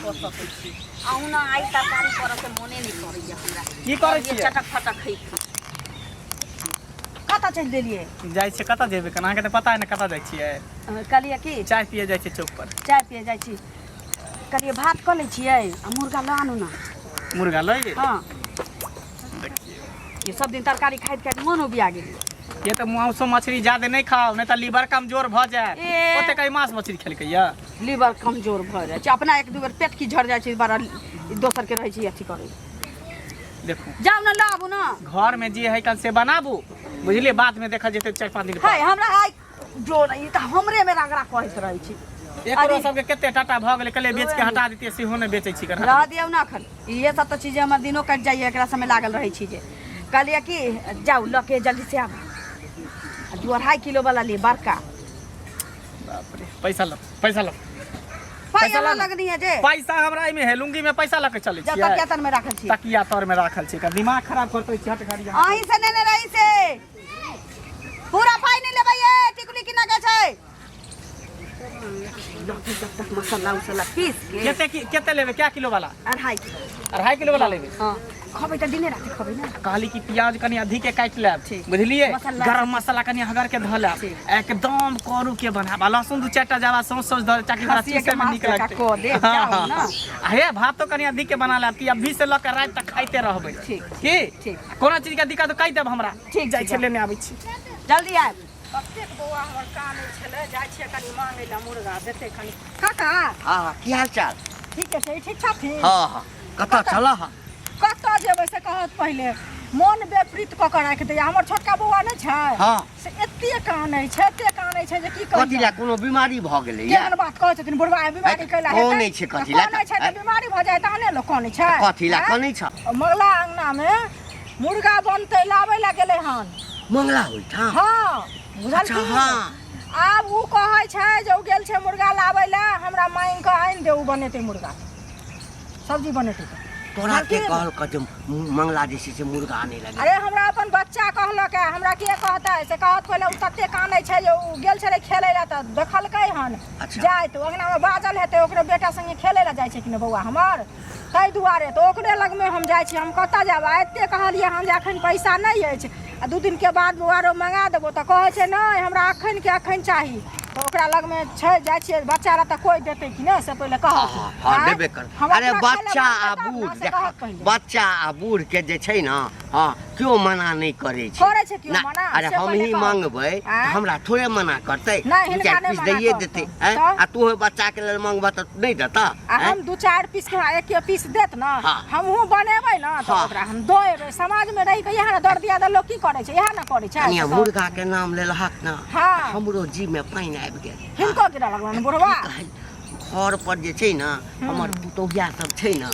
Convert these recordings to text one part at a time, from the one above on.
कऽ सकै छी। अहुना आइ तरकारी करऽ के मोने नहि करैया हमरा। की करै छियै? चटक फटक खैती। कतऽ चलि देलियै? जाइ छियै कतऽ जेबै कना, अहाँके तऽ पता है ने कतऽ जाइ छियै। कहलियै की चाय पिए जाइ छियै चौक पर। चाय पिए जाइ छी। कहलियै भात कऽ लै छियै आ मुर्गा लऽ आनू ने। मुर्गा लऽ अयबै? हँ। देखियौ ई सब दिन तरकारी खाइत खाइत मोन उबिया गेल। ये तऽ मांसो मछली ज्यादे नहि खाउ, नहि तऽ लीवर कमजोर भऽ जायत। ए। ओते कहीं मांस मछली खेलकै या? लीवर कमजोर भऽ जाइ छै अपना, एक दू बेर पेट की झड़ जाइ छै, बड़ा दोसरके रहै छै अथी करै। देखू, जाउ ने लऽ आबू ने। घर में जे है कल से बनाबू, बुझलियै? बाद में देखल जेतै 4-5 दिन है बाद। हमरा आइ जो नहि तऽ हमरे में रगड़ा कहैत रहै छी। एकरो सबके कते टाटा भऽ गेलै, कहलियै बेच के हटा देतियै, सेहो नहि बेचै छी। रह दियौ ने एखन, इहे सब तऽ चीज हमर दिनो कटि जाइए, एकरा सबमे लागल रहै छी। जे कहलियै कि जाउ लऽ के जल्दी से आबू, आ 2-2.5 किलो वाला ली बड़का। बाप रे, पैसा लो, पैसा लो। पाइ पैसा हमरा ला। लगनी है जे पैसा हमरा एहिमे है, लुंगी में पैसा लऽ के चलै जब छियै? तकिया तर में राखल छी। तकिया तर में राखल छै। एकर दिमाग खराब करते छी, हट गाड़ी। अहीं से नेने रही से पूरा पाइ नहि लेबै। ये टिकुली किना के छै जब तक मसाला उसला पीस के। कते कते लेबै, क्या किलो वाला? 2.5 किलो। 2.5 किलो वाला लेबै? हँ, खबै तऽ दिने राति खबै ने। कहली कि प्याज कनि अधिके काटि लेब। ठीक। बुझलियै? मसाला। गरम मसाला कनि हगर के धऽ लेब। ठीक। एकदम करू के बनाब, आ लहसुन 2-4 टा जावा सौंस सौंस धऽ ताकि ओकरा खस्सिए के चूसै में मांस नीक जकाँ लगतै। कऽ देब, हाँ, जाउ हाँ, ने। हाँ। आ हे, भातो कनि अधिक के बना लेब कि अभी से लऽ के राति तक खाइते रहबै। ठीक। की ठीक। कोनो चीज के दिक्कत कहि देब हमरा। ठीक। जाइ छै, लेने आबै छी। जल्दी आयब। कतेक बौआ हमर कानै छलै, जाइ छियै कनि मांगै लए मुर्गा देतै कनि काका। हाँ, की हाल चाल? ठीके छै, ठीक छथिन? हाँ, कतऽ छलह? कतऽ जेबै से कहत पहिले। मोन बेपरीत कऽ कऽ राखि दैया हमर छोटका बौआ नहि छै? हाँ। से एते कानै छै, एते कानै छै जे की कथी कहियै। लए, कोनो बीमारी भऽ गेलै या? केहन बात कहै छथिन बुढ़वा, बीमारी कैला हेतै? कनै छै कथी लए? कनै छै तऽ बीमारी भऽ जाइ तहने लोक कनै छै। कथी लए आँय? कनै छ? मगला अंगना मे मुर्गा बनतै, लाबै लए गेलै हन। मंगला ओहिठाम? हँ, बुझलखिन? अच्छा, हँ। आब ओ कहै छै जे ओ गेल छै मुर्गा लाबै लए, हमरा मांगि कऽ आनि दे, ओ बनेतै मुर्गा सब्जी बनेतै तऽ। तोरा के बुझलखिन? कहलक जे मंगला जे छै से मुर्गा आनै लए गेल? अरे, हमरा अपन बच्चा कहलक है, हमरा के कहतै से कहत पहिले। ओ तते कानै छै जे ओ गेल छलै खेलै लए तऽ देखलकै हन। अच्छा। जाइत अंगनामे बाजल हेतै, ओकरे बेटा संगे खेलै लए जाइ छै कि ने बौआ हमर, ताहि दुआरे तऽ ओकरे लगमे हम जाइ छी, हम कतऽ जायब? आ एते कहलियै हन जे एखन पैसा नहि अछि आ 2 दिनके बाद बौआ रो मंगा देबो, तऽ कहै छै नहि, हमरा एखनके एखन चाही। तऽ ओकरा लगमे छै, जाइ छियै। बच्चा लए तऽ कोइ देतै कि नहि से पहिले कहत। हाँ, आँय? देबे कर। हम अरे अपना खाय लए बच्चा मांगबै आ तब ने, बूढ़ से देख, कहत पहिले। बच्चा आ बूढ़ के जे छै ने, हाँ, केओ मना नहि करै छै। करै छै केओ ना, मना? अरे से हम पहिले ही कहू। मांगबै तऽ आँय? हमरा थोड़े मना करतै? नहि, दू हिनका चारि नहि पीस मना दैए करतौ। देतै। आँय? तऽ? आ तू ओहि बच्चा के लेल मांगबह तऽ नहि देता? आ हम 2-4 पीस के, हमरा एक पीस देत ने, हमहूँ बनेबै ने तऽ ओकरा हम दऽ एबै। समाजमे रहि कऽ इएह ने दर दिया लोक की करै छै, इएह ने करै छै। कनिया, मुर्गा के नाम लेलहक ने, हाँ। हमरो जी में पानि आबि गेल। हिनको गिरऽ लगलनि बुढ़वा। की कहै, घर पर जे छै ने हमर पुतोहिया सब छै ने,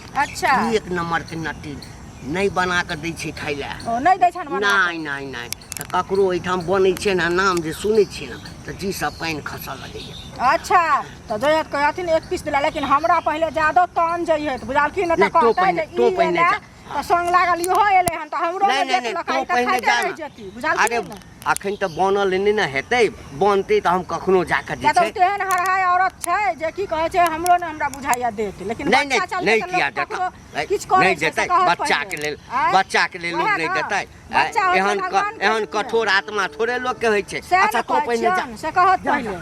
एक नंबर के नटी, नहि बना कऽ दै छै खाय लए। ओ नहि दै छनि बना कऽ? नहि नहि नहि, तऽ ककरो ओहिठाम बनै छै ने, नाम जे सुनै छियै ने तऽ जी सँ पानि खसऽ लगैया। अच्छा, तऽ जइहत कहथिन एक पीस दिला, लेकिन हमरा पहिले जादो तन जइहत, बुझलखिन ने? तऽ नहि, तों कहतै पहिने- जे तों ई पहिने एलै जा। तऽ संग लागल इहो एलै हन तऽ हमरो नहि ने नहि नहि, देखलक, तों आइ तऽ पहिने खाइते जा रहि ने। जेती, अरे बुझलखिन ने? अखन तऽ बनल नहि ने हेतै, बनतै तऽ हम कखनो जाकऽ जे किया तऽ छै ओ तेहन हरहाय औरत छै जे की कहै छै, हमरो ने हमरा बुझाइया देत, लेकिन नहि बच्चा नहि चलते नहि तऽ किया लोक देता? ककरो नहि किछु करै नहि छै से देतै कहत बच्चा के पहिले। लेल? आँय? बच्चा के लेल लोक वएह नहि ने। देतै? बच्चा होइ छै एहन भगवान के एहन रूप मे। कठोर आत्मा थोड़े लोक के होइ छै। सएह अच्छा, ने तों कहै पहिने जा। छियनि, से कहत पहिले।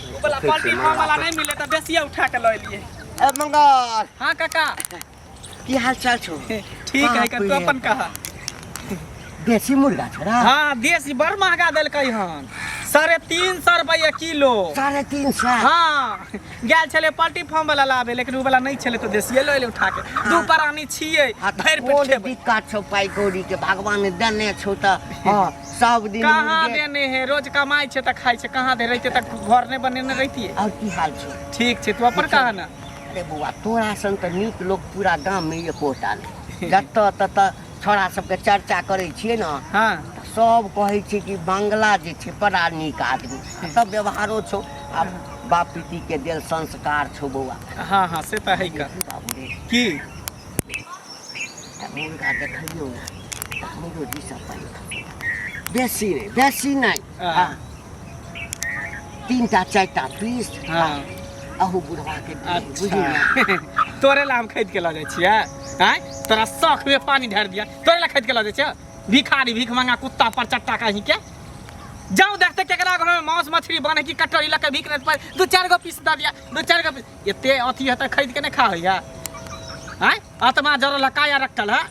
ओ वाला पलटी फार्म वाला नहि मिले तऽ बेसिए उठा के लऽ एलियै। ए मंगल। हाँ काका। की हाल चाल छौ? ठीक है। बाप तू रे अपन कहा। देसी मुर्गा छोड़ा? हाँ, देसी। बड़ महंगा देलकै हन, 350 रुपैआ किलो। 350? हाँ, गेल छलै पल्टी फार्म वाला लाबे, लेकिन उ वाला नहि छलै तऽ देसिए लऽ एलै उठा के। दू प्राणी छियै, हाँ, तऽ भरि पेट कोन खेबै। दिक्कत छौ पाइ कौड़ी के? भगवान देने छौ तऽ हाँ सब दिन कहाँ मुर्गे। देने है? रोज कमाइ छै तऽ खाइ छै। कहाँ दे रहिते तऽ घर नहि बनेने रहितियै? और की हाल छौ? ठीक छै, तू अपन कहा ने। अरे बौआ, तोरा सन तऽ नीक लोक पूरा गाम मे एकोटा नहि। जतऽ ततऽ छोड़ा सबके चर्चा करै छियै ने, तऽ सब कहै छै कि बंगला जे छै बड़ा नीक आदमी। तब व्यवहारो छौ आ बाप पिती के देल संस्कार छौ बौआ। हाँ हाँ, से तऽ है का। बाबू रे। की? तऽ मुर्गा देखलियौ ने तऽ हमरो जी सब पानि खसै। बेसी नहि, बेसी नहि, हाँ, 3टा 4टा पीस। अहू बुढ़वा के दिहे, बुझली ने? अच्छा तोरे ला हम खरीद के लऽ जाइ छियै आँय तोरा शौक में पानी ढारि दिया तोरे ला खरीद के लऽ जाइ छियै भिखारी भीख मंगा कुत्ता पर चट्टा कहीं के जाओ देखते केकरा घर में मांस मछली बने की कटोरी लऽ के भीख नहीं पर दू चार गो पीस दऽ दिया दू चार गो पीस एते अथी है तऽ खरीद के नहीं खा होइया आँय आत्मा जरल है काया रखल है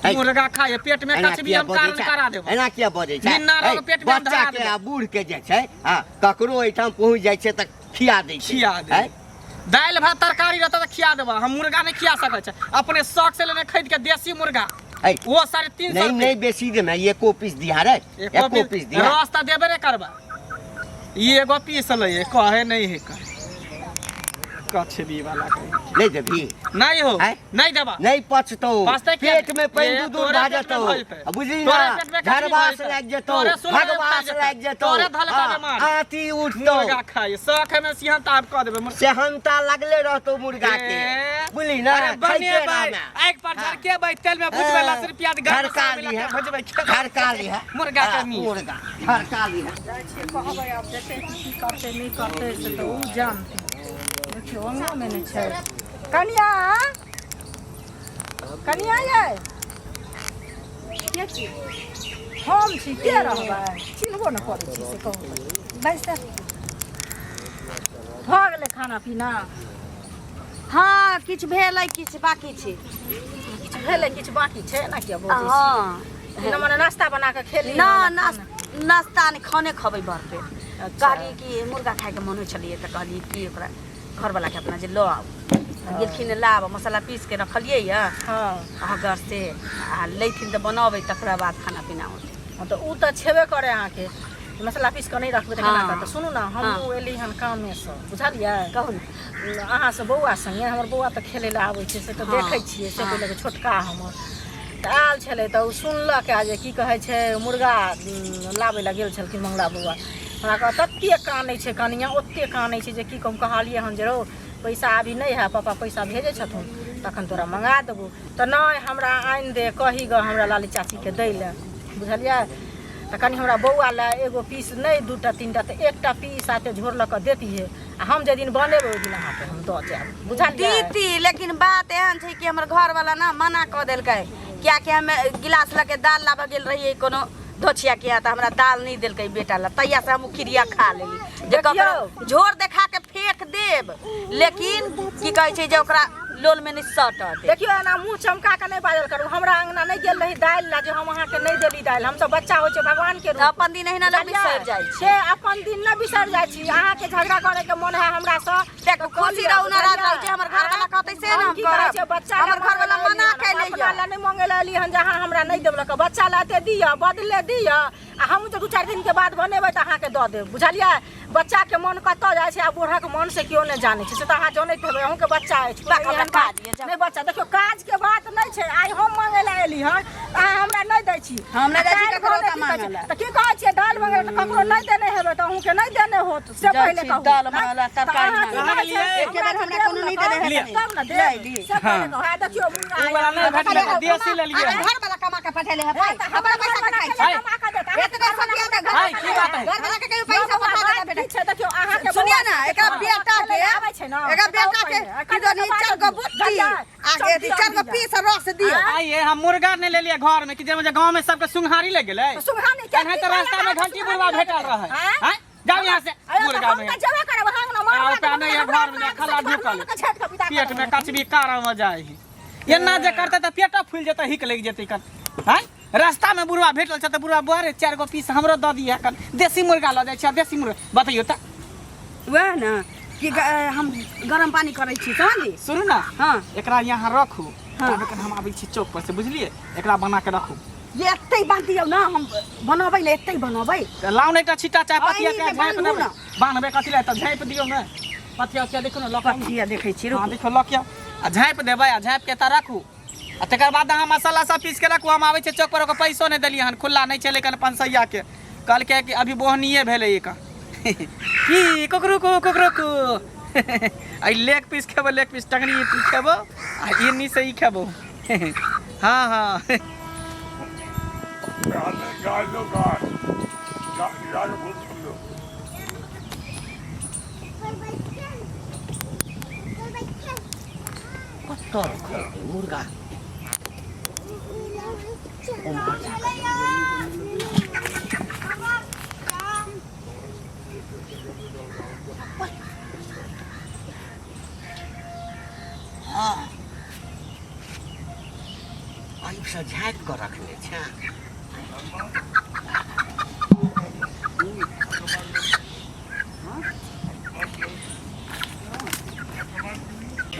ऐ, मुर्गा खाए पेट में एना कचबी किया हम बजै कारण छै? करा देबो एना किया बजै छै निन्ना ऐ, रंग पेट में हम बच्चा धरा के देबै। आ बूढ़ के जे छै हँ ककरो एहिठाम पहुँच जाइ छै तऽ खिया दै छै खिया दे ऐ, दालि भात तरकारी रहतौ तऽ खिया देबह हम मुर्गा नहि खिया सकै छै अपने शौक से लेने खरीद के देसी मुर्गा ऐ, वो 350 नहीं नहीं बेसी देमे एको पीस दिहा रे एको एको पीस दिहा रस तऽ देबे नहि करबा ई एगो पीस लइए कहे नहीं है कहे कछबी वाला कहे नहीं देबी नहीं हो आँय? नहीं देबा नहीं पचतौ पचतै किया? पेट में पानि ए, दूध दूध तोरे भए पेट में जेतौ भऽ जेतै। आ बुझली तोरे ना पेट में कचरी भऽ झरबास जेतै। लागि जेतौ तोरे सुन ले भगवास जेतै। लागि जेतौ तोरे धलका हाँ, बेमार। आँती उठतौ मुर्गा खाइ शौक है में सिहन ताप कऽ देबै मुर्गा सेहनता लगले रहतौ मुर्गा के ए, बुझली ना अरे खाइते बनेबै रहमे। आगि पर झरकेबै तेल में भुजबै लहसुन प्याज गरम झरका मसाला मिला लिहे के भुजबै झरका लिहे मुर्गा के हाँ, मीट। मुर्गा झरका लिहे जाइ छियै कहबै आब देखै छी की करतै नहि करतै से तऽ ओ जानतै देखियौ अङ्गनोमे नहि छै कनिया कनिया यै के छी हम छी के रहबै चिन्हबो ने करै छी से कहू बैस तऽ भऽ गेलै खाना पीना हँ किछु भेलै किछु बाकी छै किछु भेलै किछु बाकी छै एना किया बजै छी हँ एना मने नाश्ता बना कऽ खेली ना नाश्ता नहि खाने खबै भर पेट अच्छा। कहली कि मुर्गा खाइके मन होइ छलियै तऽ कहली कि ओकरा घरवलाके अपना जे लऽ आउ तऽ गेलखिन लाब मसाला पीस के रखलियै यऽ हँ अगर से आ लैथिन तऽ बनबै तकरा बाद खाना पीना होतै हँ तऽ ओ तऽ छेबे करै अहाँके मसाला पीस कऽ नहि रखबै तऽ केना हँ। करतै सुनू ने हमहूँ एली हन कामेसँ बुझलियै कहू ने अहाँसँ बौआ सङ्गे हमर बौआ तऽ खेलै लए आबै छै से तऽ हँ, देखै छियै से हँ। पहिले छोटका हमर तऽ आयल छलै तऽ ओ सुनलक आ जे की कहै छै मुर्गा लाबै लए गेल छलखिन मंगला बौआ हमरा कहत ततेक कानै छै कनिआँ ओतेक कानै छै जे की कहू कहलियै हन जे रौ पैसा अभी नहि है पापा पैसा भेजै छथुन तखन तोरा मङ्गा देबौ तऽ नहि हमरा आनि दे कही गऽ हमरा लाली चाचीके दै लए बुझलियै तऽ कनि हमरा बौआ लए एगो पीस नहि दूटा तीनटा तऽ एकटा पीस आते झोर लऽ कऽ देतियै आ हम जाहि दिन बनेबै ओहि दिन अहाँके हम दऽ जायब बुझलियै दीदी लेकिन बात एहन छै कि हमर घरवाला ना मना कऽ देलकै कियाकि हम गिलास लऽ के दाल लाबऽ गेल रहियै कोनो धोछिया के यहाँ तऽ हमरा दाल नहि देलकै बेटा ला तहिया से हम खिरिया खा लेली जे ककरो झोर देखा के फेंक देब लेकिन की कहै छै जे ओकरा लोल में नहि सटत देखियौ एना मुँह चमका के नहि बाजल करू हमरा अंगना नहि गेल रही दालि ला जे हम अहाँके नहि देली दालि हमसब बच्चा होइ छै भगवान के तऽ रूप अपन दिन अहिना लोक बिसरि जाइ छै से अपन दिन नहि बिसरि जाइ छी अहाँके झगड़ा करे के मन है हमरा से देख खुशी रहू नाराज रहू जे हमर घरवाला कहतै से ने हम की कहै छै करब बच्चा हमर घरवाला मना कैले अपना ला नहि मंगे ला एली हन जे अहाँ हमरा नहि देबलक बच्चा ला एते दिअ बदले दिअ आ हम जे दू चारि दिनके बाद बनेबै तऽ अहाँके दऽ देब बुझलियै बच्चाके मन कतऽ जाइ छै आ बूढ़क मन से केओ नहि जानै छै से तऽ अहाँ जनैत हेबै अहूँके बच्चा अछि बा, हमरा काज यऽ, जाउ। नहि बच्चा देखियौ काजके बात नहि छै आइ हम मंगै लए एली हन तऽ अहाँ हमरा नहि दै छी हम नहि दै छी आ काल्हि ककरो भने तऽ की कहै मांगऽ लए। छै? तऽ की कहै छियै दालि मंगै लए तऽ ककरो नहि देने हेबै तऽ अहूँके नहि देने होत से जाइ पहिले छी, कहू दालि मंगऽ लए, तऽ तरकारी अहाँ की मंगऽ कहै छियै? एके बेर हमरा कोनो नहि देने हेतै। तब ने ले देब ली। से पहिले कहू। आ देखियौ मुर्गा उ वाला नहि भेटलै तऽ देसी लेलियै अरे घर वाला कमा के पठेले है भाई हमरा पैसा के खाइ छै हाय। कमा कऽ देत अहाँके एतबे सतिया के घर हाय, की बात है? घर वाला के कहियो पैसा पठा देना बेटा ठीक छै देखियौ अहाँके सुनिए ना एकरा बेटा के आबै छै ना एकरा बेटा के की दनी चार गो बुट्टी आ के अथी चार गो पीस रस दियो आइए हम मुर्गा नहीं लेलिए घर में कि जे मुझे गांव में सबके सुंघारी लग गेलै सुंघानी के एनाहिते रास्ता में घंटी बुढ़वा भेटल रहै आँय? आँय? जाओ यहाँ से मुर्गा में हम तऽ जेबे करब अहाँ ना मारब आओ पे नहीं है घर में खला ढुकल पेट में कचबी कार हो जाए एना जे करते तऽ पेटो फूल जेतै हिक लागि जेतै कन आँय रास्ता में बुढ़वा भेटल छै तऽ बुढ़वा बरे चारि गो पीस हमरो दऽ दिअ कन देसी मुर्गा लऽ जाइ छै देसी मुर्गा बतैयौ तऽ वएह ने कि हम गरम पानी करै छी समझली सुनू ने हाँ एकरा यहाँ रखू हाँ। तब एखन हम आबै छी चौक पर से बुझलियै एकरा बना के रखू ये एते बांध दियौ ना हम बनबै ने एते बनबै तऽ लाउ ने एकटा छिट्टा चाय पतिया एहिमे के झाँपि बान्हू देबै ने। बान्हबै कथी लए तऽ झाँपि दियौ ने पतिया उतिया देखू ने लऽ कऽ पथिया देखै छी हाँ रुकू देखियौ लऽ के आउ। आ झाँपि देबै आ झाँपि के एतऽ रखू आ तकर बाद अहाँ मसाला सब पीस के रखू हम आबै छियै चौक पर ओकर पैसो नहि देलियै हन खुल्ला नहि छै लेकिन पंसैया के कहलकै कि अभी बोहनिए भेलै एकर की कुकरू कु कुकरू कु आ लेग पीस खेबो लेग पीस टंगनी खेबो आ एन्नी से ई खेबो हाँ हाँ कतऽ रखल है मुर्गा उम्हर जा कऽ हँ एहिसँ झाँपि कऽ रखने छै।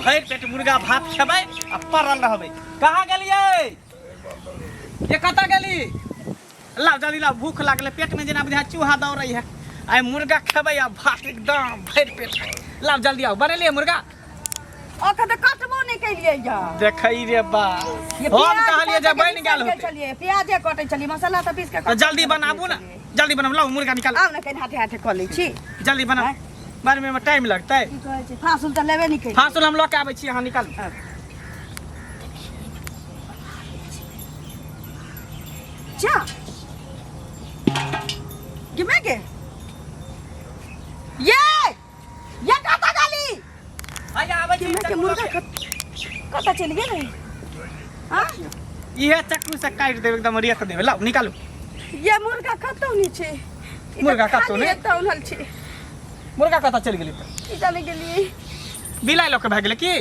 भरि पेट मुर्गा भात खेबै आ पड़ल रहबै। कहाँ गेलियै? ये कतऽ गेली? लाउ जल्दी लाउ, भूख लागलै पेटमे, जेना बुझाय चूहा दौड़ै है। आइ मुर्गा खेबै आ भात एकदम भरि पेट। लाउ जल्दी आउ। बनेलियै मुर्गा? अखन तऽ कटबो नहि केलियै या। देखै रे बा, ये हम प्याज कहलियै जे काटै बनि के गेल बिसरि होतै। छलियै, प्याजे कटै छलियै, मसाला तऽ पीस के तऽ जल्दी बनाबू ने, जल्दी बनाबू। लाउ मुर्गा निकाल। आउ ने, कनि हाथे हाथे कऽ लै छी। जल्दी बनाउ, बनबै में टाइम लगतै। की कहै छै, फाँसुल तऽ लेबे नहि केलियै। फाँसुल हम लऽ के आबै छी, अहाँ निकालू। जा गिमे के ये ये कतऽ गेली? आया आबै छी। गिमे के चक्कू मुर्गा लऽ के। कतऽ चलि गेलै? हाँ। इहे चक्कू से काटि देब, एकदम रेत देबै। लाउ निकालू। ये मुर्गा कतौ नहि छै। ई तऽ मुर्गा कतौ खाली नहि? एतऽ उन्हल छै। मुर्गा कतऽ चलि गेलै तऽ? की जाने गेलियै। बिलाइ लऽ के भए गेलै की?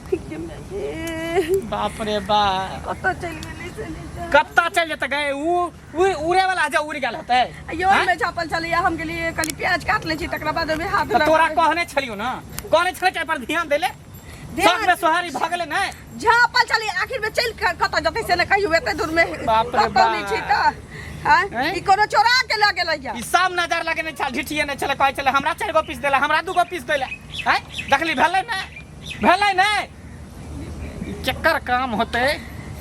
गिमे के बाप रे बा, कतऽ चलि गेलै से नहि जाने। कतऽ चलि जेतै गए? उ उ उड़े वाला जे उड़ि गेल हेतै। यो आँय? में झापल छलैया, हम गेलियै कनि प्याज काट लै छी, तकरा बाद ओहिमे हाथ तऽ तोरा लगबै। कहने छलियौ ने, कहने छलै कि एहि पर ध्यान दै ले। ध्यान- शौक में सोहारी भऽ गेलै ने। झापल छलै, आखिर में चलि कऽ कतऽ जेतै से ने कहियो, एते दूर में बाप रे कतौ नहि छै बाप। तऽ आँय? आँय? ई कोनो चोरा के लऽ गेलैया। ई सब नजर लगेने छल, ढिठिए नहि छलै। कहै छलै हमरा 4 गो पीस देला, हमरा 2 गो पीस देला। आँय देखली, भेलै ने, भेलै ने? ई केकर काम होतै?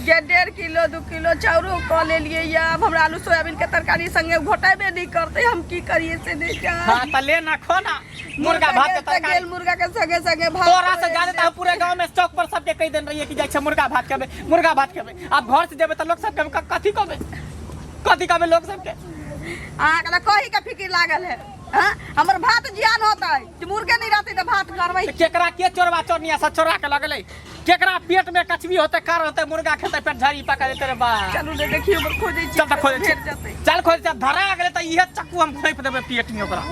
जे 1.5 किलो 2 किलो चाउरो कऽ लेलियै या, आब हमरा आलू सोयाबीन के तरकारी संगे घोटेबे नहि करतै, हम की करियै से नहि जान। हाँ तऽ ले ना, खो ना मुर्गा भात के गेल तऽ तरकारी। गेल मुर्गा के संगे संगे भात। तोरा से ज्यादा तऽ हम पूरे गांव में चौक पर सबके कहि देने रहियै कि जाइ छै मुर्गा भात खेबै, मुर्गा भात खेबै। आब घर से जेबै तऽ लोक सबके हम कथी कहबै, कथी कहबै लोक सबके? अहाँके तऽ कही के फिकिर लागल है। हाँ? हमर भात जियान होतै जे मुर्गे नहि रहतै तऽ भात करबै। तऽ केकरा के चोरबा चोरनिया सब चोरा के लगलै? केकरा पेट में कछबी होतै, कार होतै, मुर्गा खेतै, पेट झड़ी पका देतै रे बा। चलू ने, देखियौ, हमर खोजै छी। चल तऽ खोजै छी। भेट जेतै। चल खोज, चल। धरा गेलै तऽ इहे चक्कू हम खोपि देबै पेट में ओकरा।